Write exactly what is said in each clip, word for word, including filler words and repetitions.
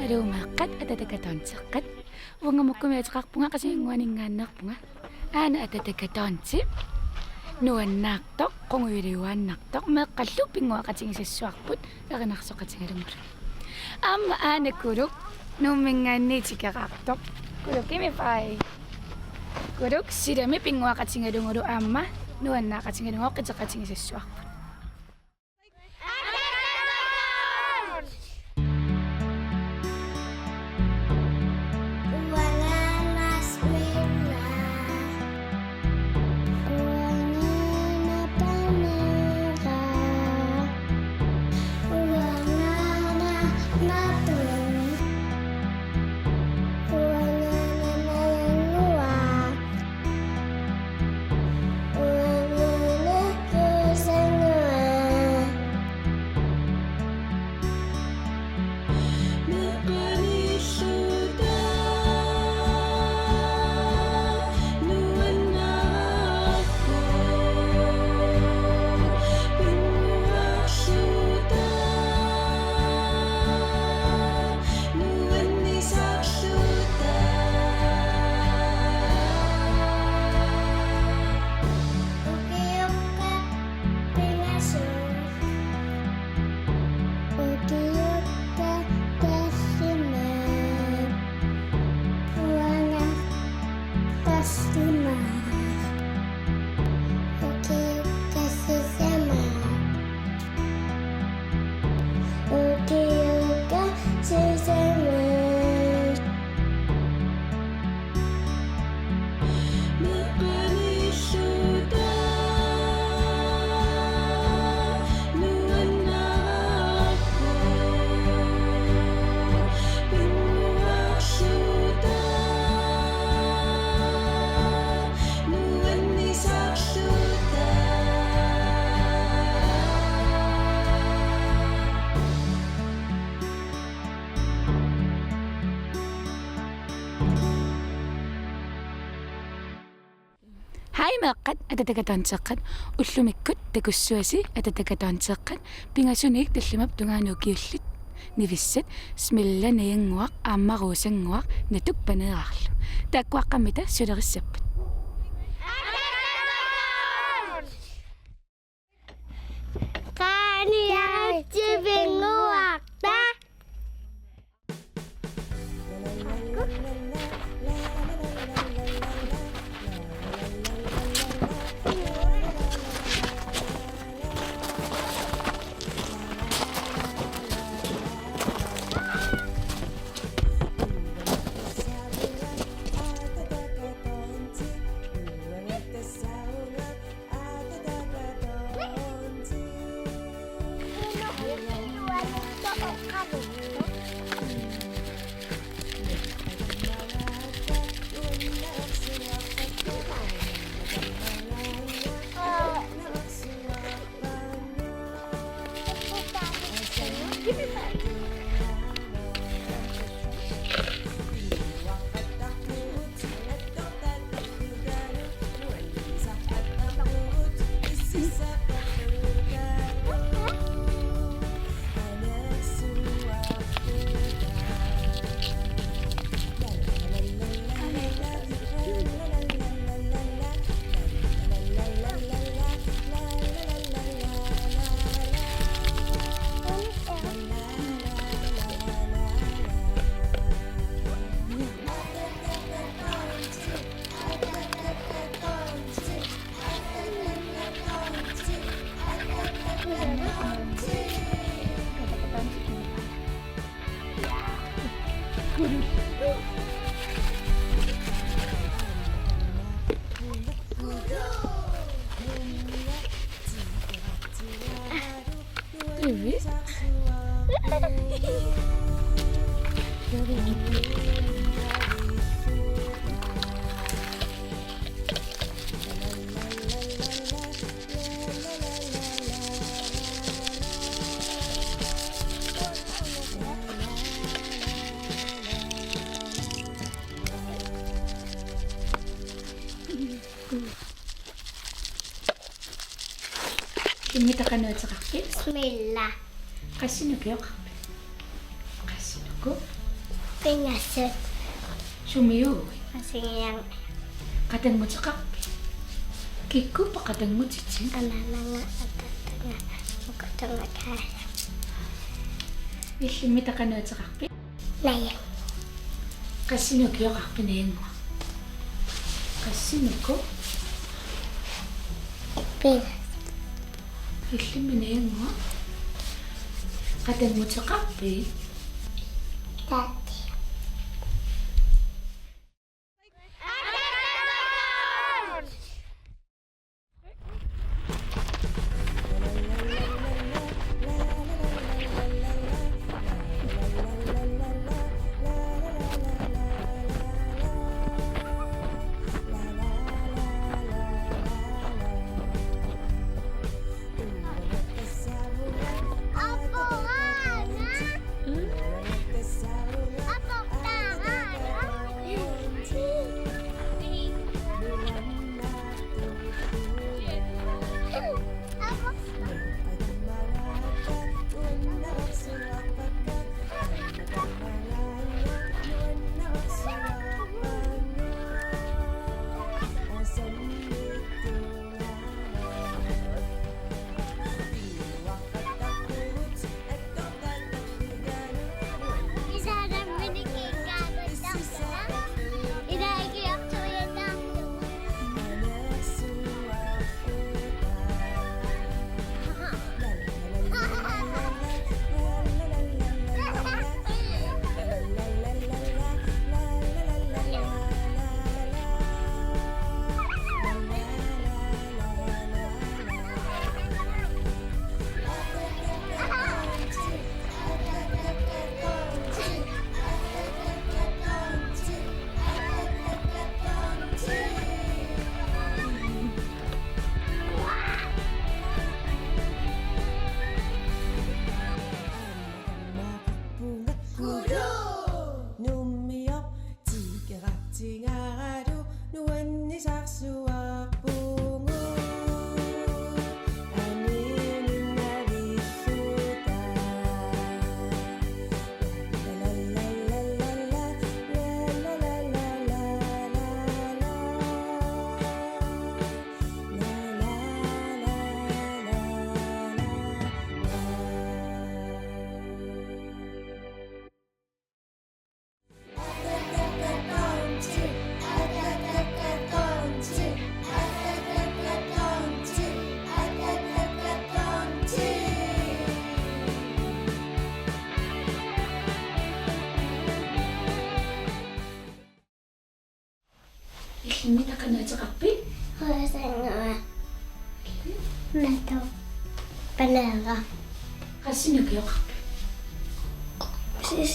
Iluu meeqqat, Atataka Tonseqqat. Uanga Mukkumik ateqarpunga, Qasigiannguaninngaanneerpunga. Aana Atataka Tonse. Nuannaartoq, qungujulioraannaartoq, meeqqallu pinnguaqatigisassuarput, erinarsoqatigalugulu. Aamma aana Kuluk, Nuumminngaanniit tikeraartoq. Kuluk, giv mig five. Kuluk, silami pinnguaqatigalugulu aamma nuannaaqatigalugu qiteqatigisassuarput. Ukiukka pingasuut. Ukiukka tallimaat. Uanga tallimaat. Ukiukka sisamaat. Ukiukka sisamaat. Hej meeqqat, Atataka Tonseqqat. Ullumikkut takussuasi Atataka Tonseqqat, pingasunik tallimat tungaanut ukiullit nivissat: Smilla, Najannguaq aamma Rosannguaq, Natuk Paneerarlu. Taakkuaqqamita sulerissappat. Qaaniatsivinnguarta. Immitaa qanoq ateqarpit? Smilla. Qassinik ukioqarpit? Qassinik uku? Pingassut. Sumiuuit? Asingiang. Qatannguteqarpit? Kikkuuppat qatanngutitit? Anaanaga, ataataga, ukatungataaya. Illimmi qanoq ateqarpit? Najannguaq. Qassinik ukioqarpit najannguaq? Qassinik? Pingasut. Illimmi najannguaq? Qatannguteqarpit? Taati. Nuummiortikeqartigaarlu nuannisarsuarpugut. Aniinnavillutta. Illimmi qanoq ateqarpit? Hosangaa. Matu. Panera. Qassinik ukioqarpit? Sis.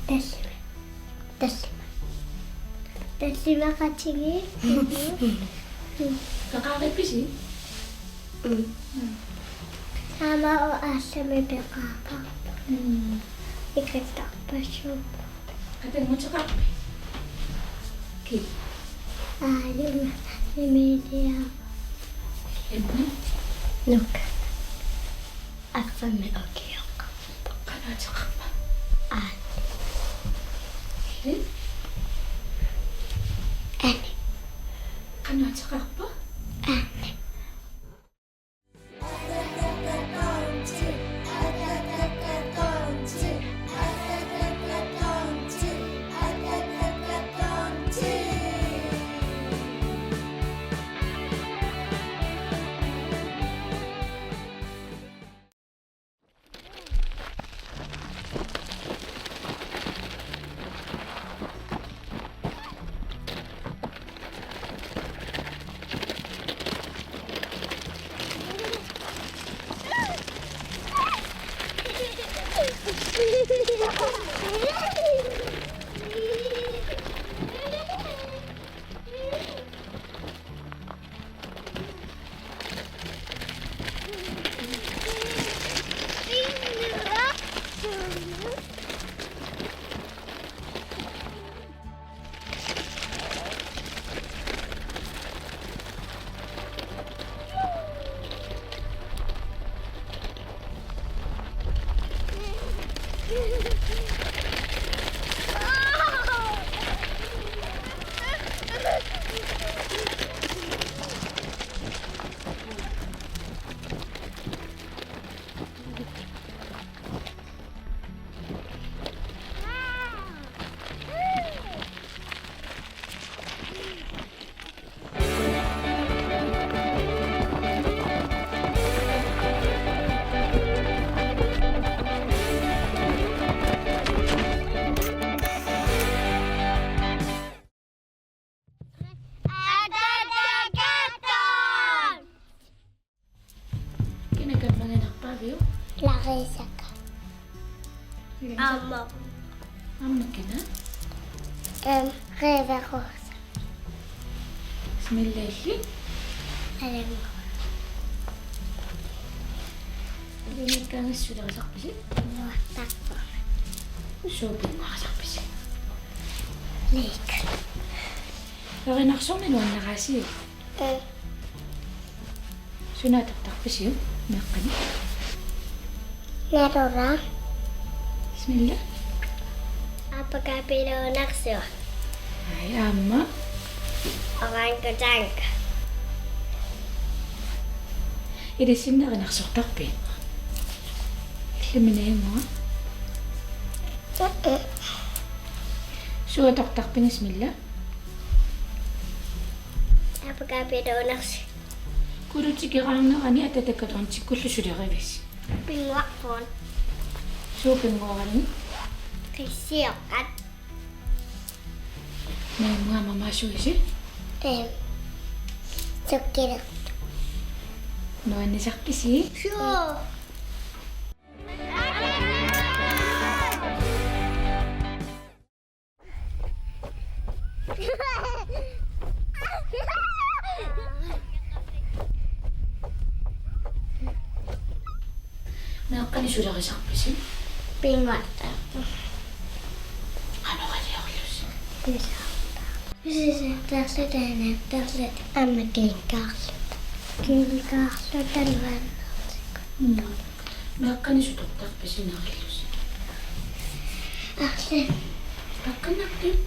Tallima. Tallima. Tallima qatigi. Peqareerpisi? Mm. Mm. Aamma aallami peqareerpoq. Mm. Ikattarpassuuvoq. Qatannguteqarpit? Kii? Aa, Emma. Emilia. Emma? Nuk. Affammi ukioq. Qanoq ateqarpa? Aani. Kii? Aani. Qanoq ateqarpa? Aani. Kina kammaginarpaaviuk? Larisaka. Aamma. Aamma kina? Em, Reverosa. Smilla illit? Alangu. Ilinngikkaangassi sulerisarpisi? Nuattarpa. Suut pinnguarisarpisi? Liik. Erinarsorneq nuannaraasiuk? Ee. Suna atortarpisiuk meeqqanik? Narora. Smilla? Apakapiluunarsuaq. Ai aamma. Orangutanga. Ilissinnut erinarsortarpit? Illimmi najugara? Suut atortarpisi Smilla? Apakapiluunarsuaq. Kulutikeraarnerani atatakatuarnikkullu sulerivisi? Pinnguarput. Suut pinnguarinni? Qissiuqqat. Naamma mamaasuisi? Em. Sukkilertut. Nuannisarpisi? Suu. Meeqqanik sulerisarpisi? Pinnguartarput. Qanoq iliorlusi? Pisisartarluta, anaattarluta, aamma kiinkaarluta. Kiinkaarluta nuannertik. Mm. Meeqqanik sutortarpisi narillusi? Arlaannik. Paqqanartut?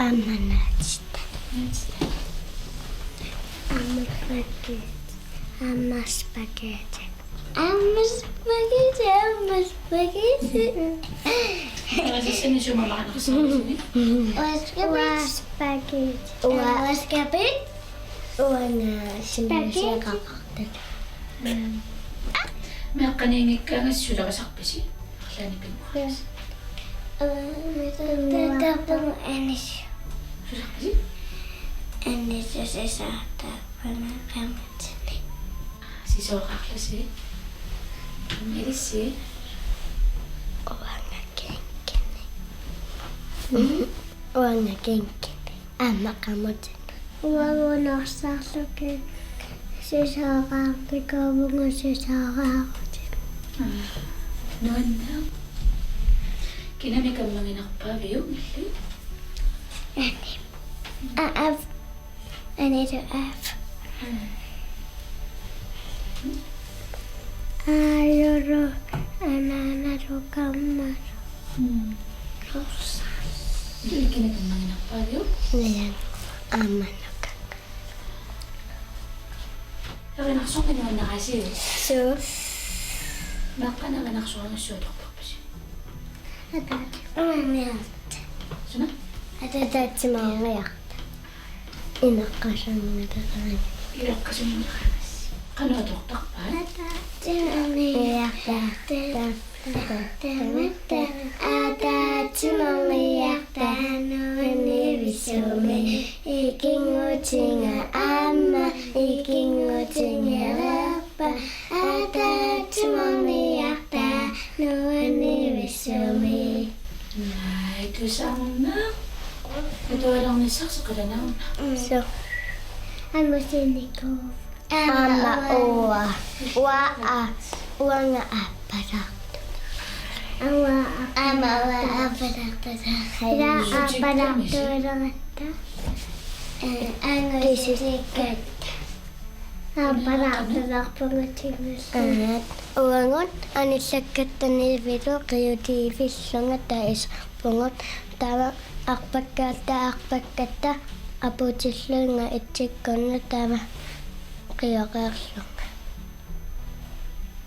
Aamma naatitaq. Naatitaq. Aamma spaghetti. Aamma spaghetti. Aamma spaghetti, aamma spaghetti. Taava tassani suut mamaannarsarisarpisi? Uanga spaghetti. Uanga spaghetti. Uanga spaghetti. Uanga spaghetti. Uanga spaghetti. Mm. Meeqqaniinngikkaangassi sulerisarpisi? Arlaannik pinnguarisi. Uanga tatarpunga anis. Sulerisarpisi? Anis sulerisartarpunga qamutinni. Sisooqarlusi? Ilissi? Uanga kinkini. Mm. Uanga kinkini. Aamma qamutinni. Uanga unarsarlugit. Sisooqarnikuuvunga sisooqarlutit. Aa, nuanneq. Kinamik kammaginarpaaviuk illit? Ani. Aa, av. Anilu av. Mm. Aajulu, anaanalu, kammalu. Mm. Illit kinamik kammaginarpaaviuk? Naja, aamma nukak. Erinarsorneq nuannaraasiuk? Suu. Meeqqanik erinarsorinissaq atortarpisi? Ataatsimoorniarta. Suna? Ataatsimoorniarta. Inaqqasunngilaq. Inaqqasunngilaq. Qanoq atortarpa? Ataatsimoorniarta. Tamatta ataatsimoorniarta nuannivissuumik. Ikinngutiga aamma ikinngutigereerpa. Ataatsimoorniarta nuannivissuumik. Naaj, tusarnaaq. Atualernissaasi qilanaarna. Suu. Aamma sinikuuvoq. Aamma uanga. Uanga aa-, uanga aappalaartoq. Aamma uanga aappalaartoq. Ila aappalaartuulerutta. Ee, aamma kisikkat. Aappalaartuulerpunga tingullu. Aat, uagut anillakkatta nivilu qiutiivillunga taisarpugut. Taava arpakkatta, arpakkatta aputillunga itsikkunni taava qioreerlunga.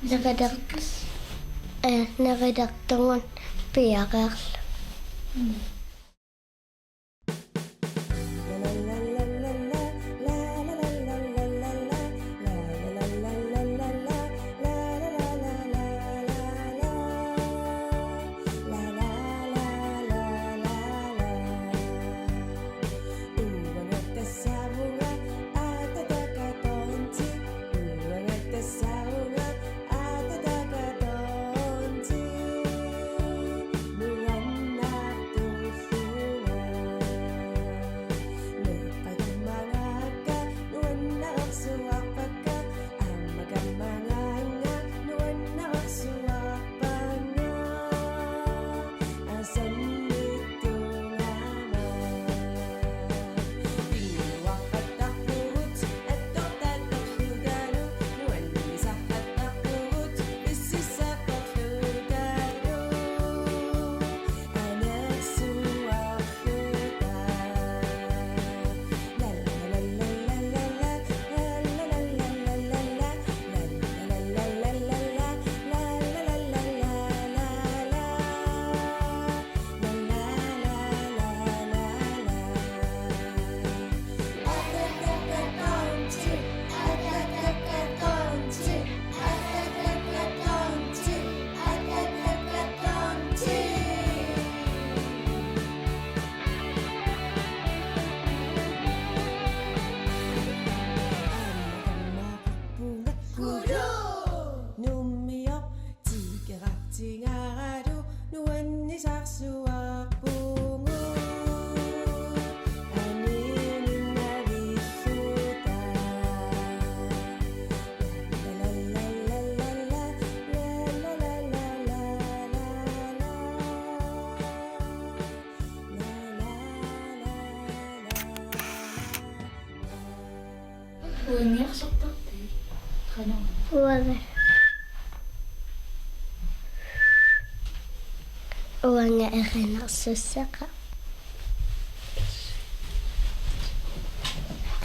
Neriler-, eh, nerilertugut pioreerlunga. Mm. Uanga ersertarpit? Qanoq? Uanga. Uanga erinarsussaqaaq.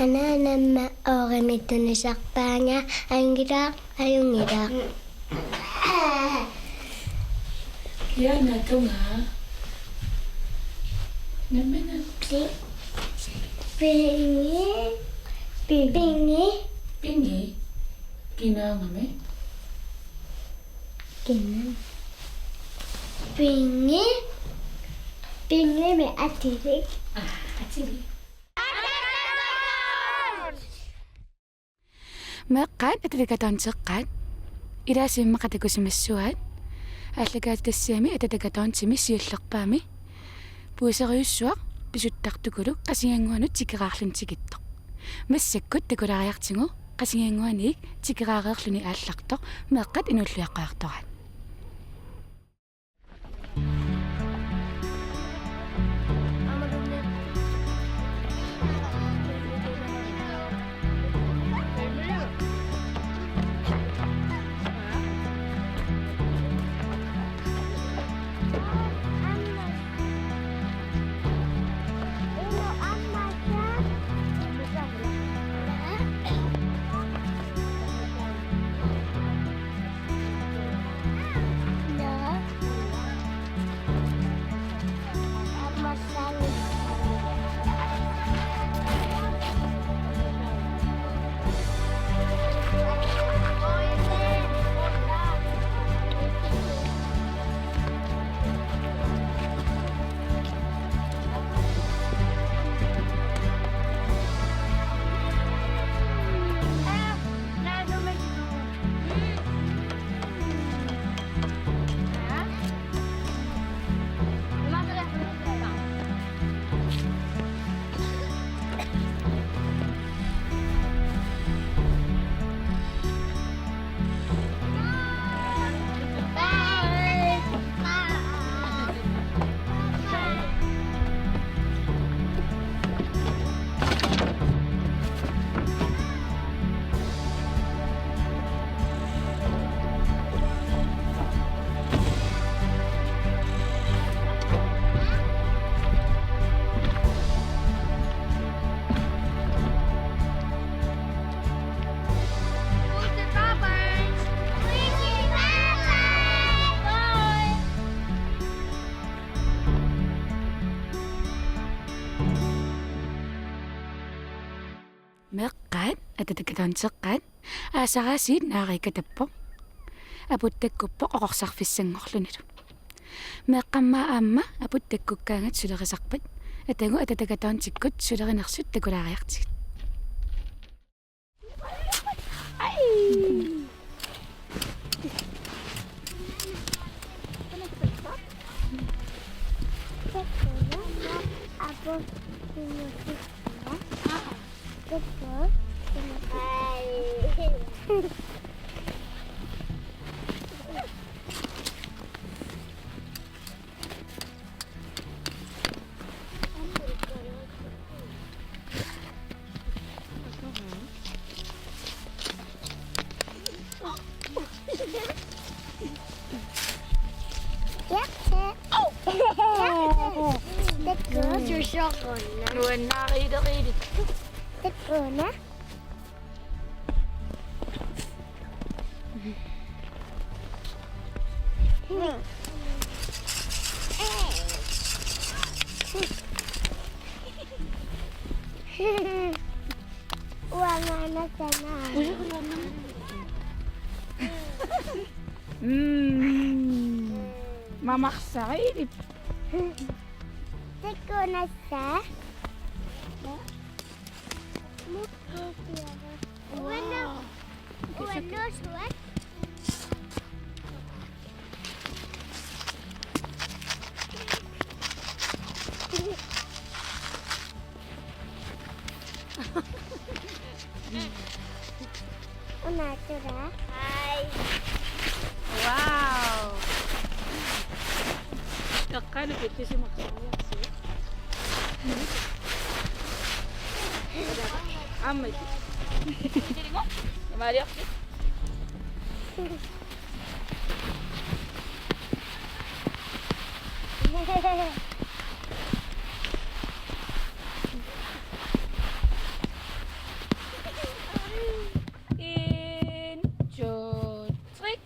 Anaanama oorimi tunisarpaanga, angilaaq, ajungilaaq. Kiana tungaa? Nammineq. Pi-, pingi. Pi-, pingi. Pingi. Kinaagami? Kina. Pingi. Pingimi atilik. Aa, atilik. Meeqqat Atatagataaneeqqat. Ilaasa immaqa takusimassavat. Aallakaatitassiami Atatagataaneemi siullerpaami puiseriussuaq pisuttartukulu Qasigiannguanut tikeraarluni tikittoq. Massakkut takulaariartigu Qasigiannguaniit tikeraareerluni aallartoq meeqqat inuulluiaqqaartoraat. Meeqqat Atatagataaneeqqat. Aasaq aasiit naariikatappoq. Aput takkuppoq oqorsarfissanngorlunilu. Meeqqamma aamma aput takkukkaangat sulerisarpat. Atagu Atatagataaneekkut sulerinersut takulaariartigit. Nuannaarileqilit. Takuuna. Uanga natanaa. Mm. Mamarsarilik. Takuunassaa. Uanna-, uannaasuat. Unaattura. Hai. Wow. Taqqalu pittisimaqsuusi. Ammit. Imaaliorsi. En, to, tre.